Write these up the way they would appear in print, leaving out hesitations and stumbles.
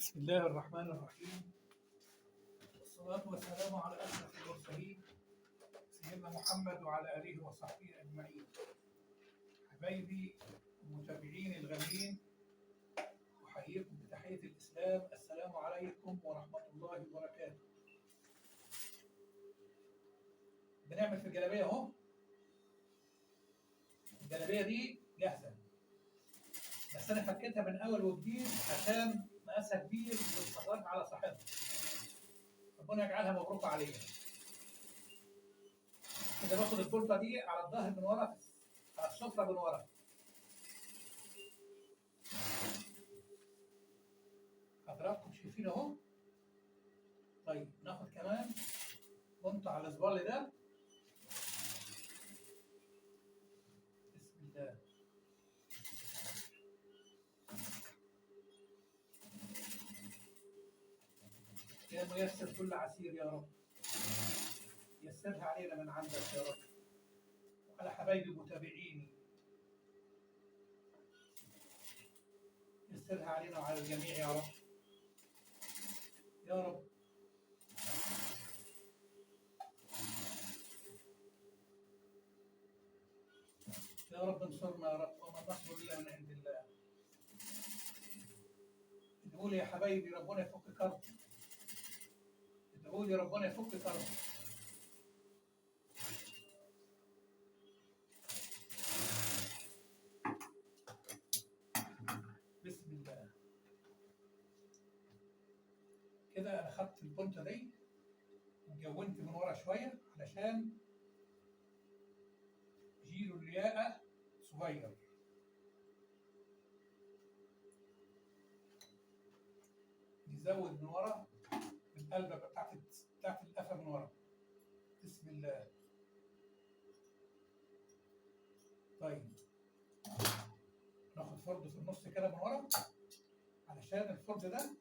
بسم الله الرحمن الرحيم، والصلاة والسلام على أشرف المرسلين سيدنا محمد وعلى آله وصحبه أجمعين. حبايبي المتابعين الغاليين، أحييكم بتحية الإسلام، السلام عليكم ورحمة الله وبركاته. بنعمل في الجلابية أهو، الجلابية دي جاهزة، بس أنا فكيتها من أول وجديد عشان مقاسها كبير والخضار على صاحبها. ربنا يجعلها مبروكة علينا. كده باخد الفرطة دي على الظهر من ورا، على السفرة من ورا. حضراتكم شايفين اهو. طيب ناخد كمان بنط على الزبال ده. بسم الله. يا ميسر كل عسير يا رب، يسرها علينا من عندك يا رب، وعلى حبايبي متابعيني، يسرها علينا وعلى الجميع يا رب يا رب. يا رب انصرنا يا رب، وما النصر الا من عند الله. ادعوا لي يا حبايبي ربنا يفك كربي، ادعوا لي ربنا يفك كربي. بسم الله. كده انا خدت البنطه دي وجونت من ورا شوية علشان جيله الياقه صغير. نزود من ورا القلبه بتاعت القفا من ورا. بسم الله. طيب ناخد فرد في النص كده من ورا، علشان الفرد ده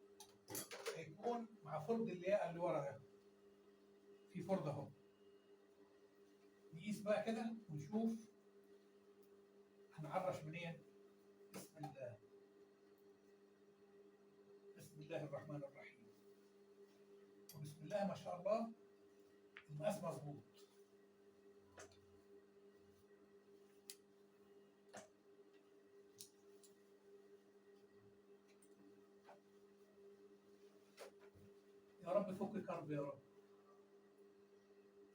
هيكون مع فرد الياقه اللي ورا ده. في فرد اهو. نقيس بقى كده ونشوف هنعرش منين. بسم الله. بسم الله الرحمن الرحيم. وبسم الله ما شاء الله المقاس مظبوط. يا رب فك كرب يا رب،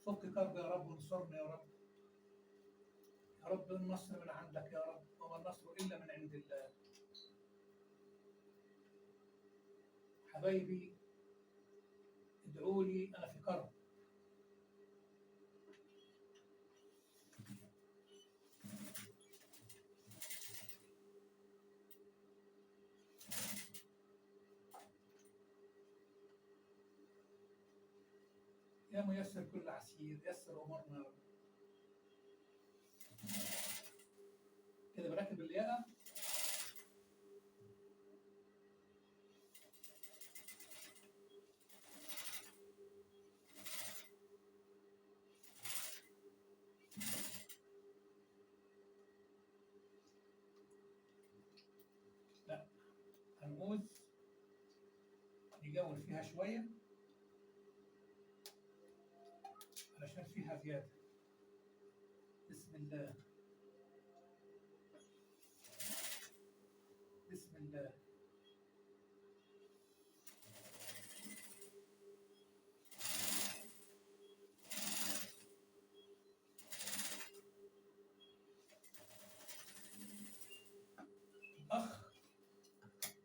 فك كرب يا رب، وانصرنا يا رب. يا رب النصر من عندك يا رب، وما النصر إلا من عند الله. حبايبي ادعوا لي، أنا في كرب. يا ميسر كل عسير، يسر أمورنا يا رب. كده بركب الياقة. لا، هنعوز نجول فيها شوية علشان فيها زيادة. بسم الله. بسم الله. الأخ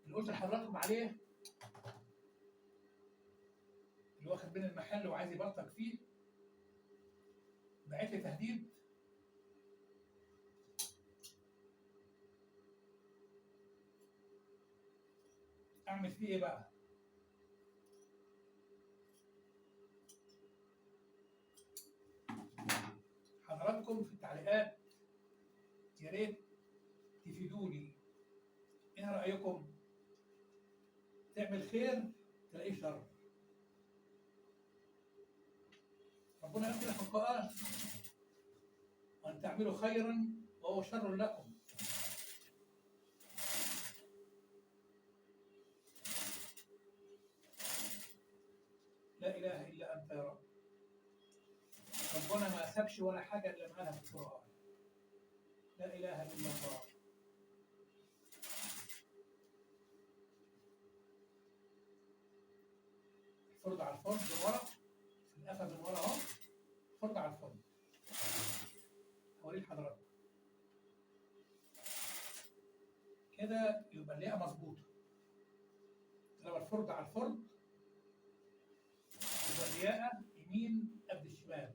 اللي قلت لحضراتكم عليه، اللي واخد بين المحل وعايز يبلطج فيه، بعت لي تهديد. اعمل فيه ايه بقى؟ حضراتكم في التعليقات يا ريت تفيدوني. ايه رأيكم؟ تعمل خير تلاقيه شر. ربنا يقول في القرآن: وأن تعملوا خيرا وهو شر لكم. لا اله الا انت يا رب. ربنا ما سابش ولا حاجة الا معانا في القران. لا اله الا الله. الفرد على الفرد من ورا، القفا من ورا اهو، فرد على الفرد. هوريه لحضراتكم كده يبقى اللياقة مظبوطة. لو الفرد على الفرد يبقى اللياقة يمين قد الشمال.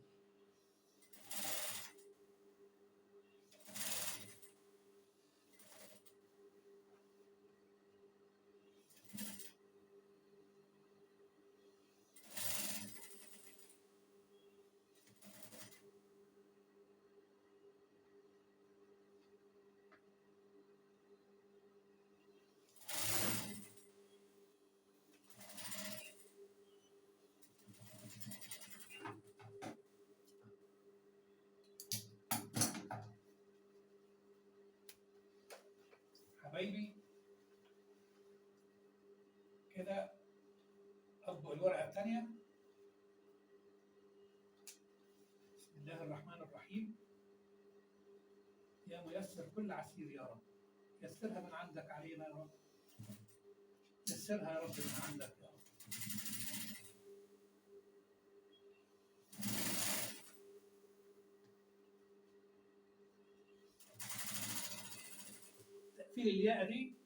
حبايبي كده اطبق الورقة الثانية. بسم الله الرحمن الرحيم. يا ميسر كل عسير يا رب، يسرها من عندك علينا يا رب، يسرها يا رب من عندك يا رب. تقفيل الياقه دي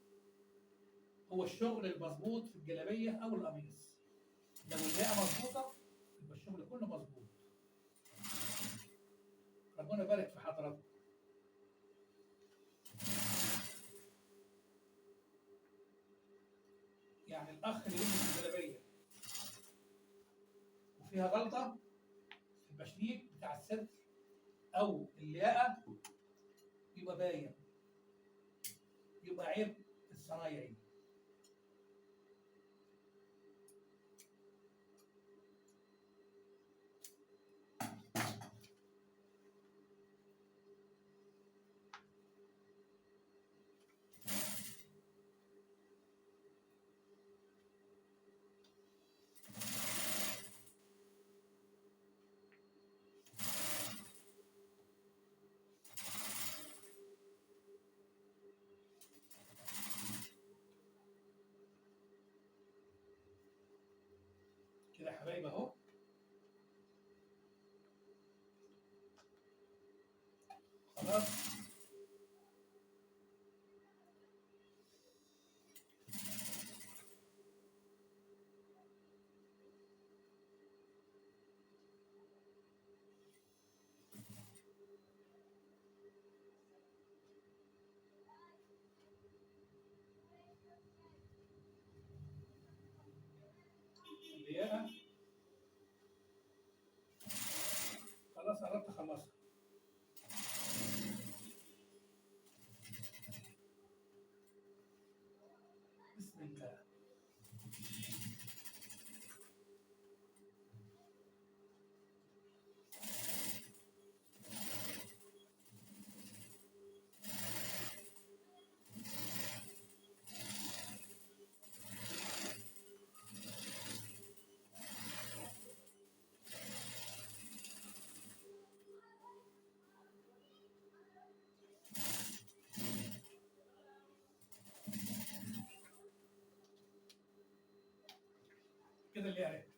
هو الشغل المظبوط في الجلابية او القميص. لو الياقه مظبوطة يبقى الشغل كله مظبوط. ربنا يبارك في حضراتكم. يعني الاخ اللي يلبس الجلابية وفيها غلطه في البشنيك بتاع الستر او الياقه يبقى باين، يبقى عيب الصنايعي. كده يا حبايبي اهو. خلاص اللياقة خلاص قربت اخلصها. بسم الله. كده اللي عرفت.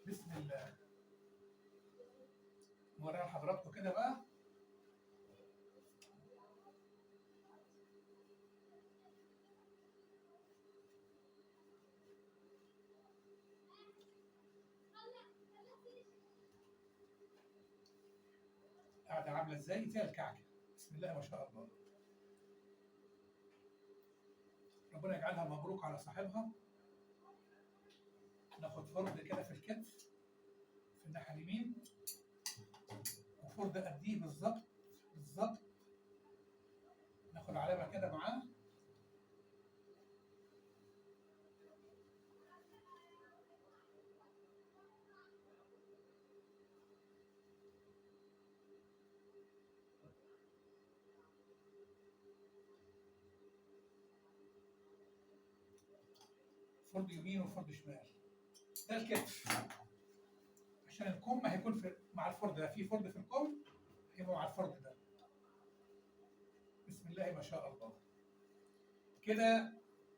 بسم الله. نوريها لحضراتكم كده بقى. قاعدة عاملة ازاي زي الكعكة. بسم الله ما شاء الله. ربنا يجعلها مبروك على صاحبها. ناخد فرد كده في الكتف في الناحية اليمين، وفرد قديه بالظبط بالظبط، ناخد علامة كده معاه. فرد يمين وفرد شمال. ده الكتف عشان الكم هيكون في مع الفرد ده، في فرد في الكم هيبقى مع الفرد ده. بسم الله ما شاء الله. كده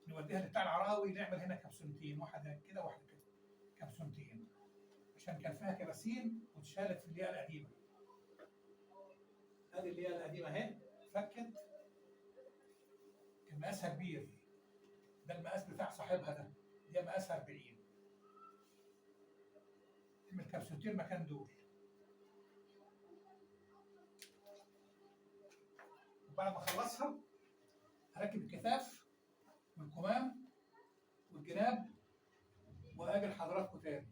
نوديها لبتاع العراوي، نعمل هنا كبسونتين، واحدة كده واحدة كده، كبسونتين عشان كان فيها كباسين واتشالت في الياقه القديمة. ادي الياقه القديمة اهي فكت، كان مقاسها كبير، ده المقاس بتاع صاحبها ده، دي مقاسها 40. نعمل كبسولتين مكان دول. وبعد ما اخلصها هركب الكتاف والكمام والجناب واجي لحضراتكم تاني.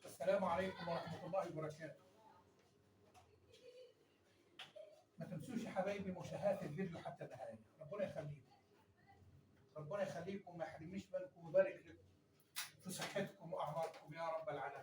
السلام عليكم ورحمة الله وبركاته. ما تنسوش يا حبايبي مشاهدة الفيديو حتى النهاية. ربنا يخليكم، ربنا يخليكم، ما يحرمنيش منكم ويبارك لكم في صحتكم وأعماركم يا رب العالمين.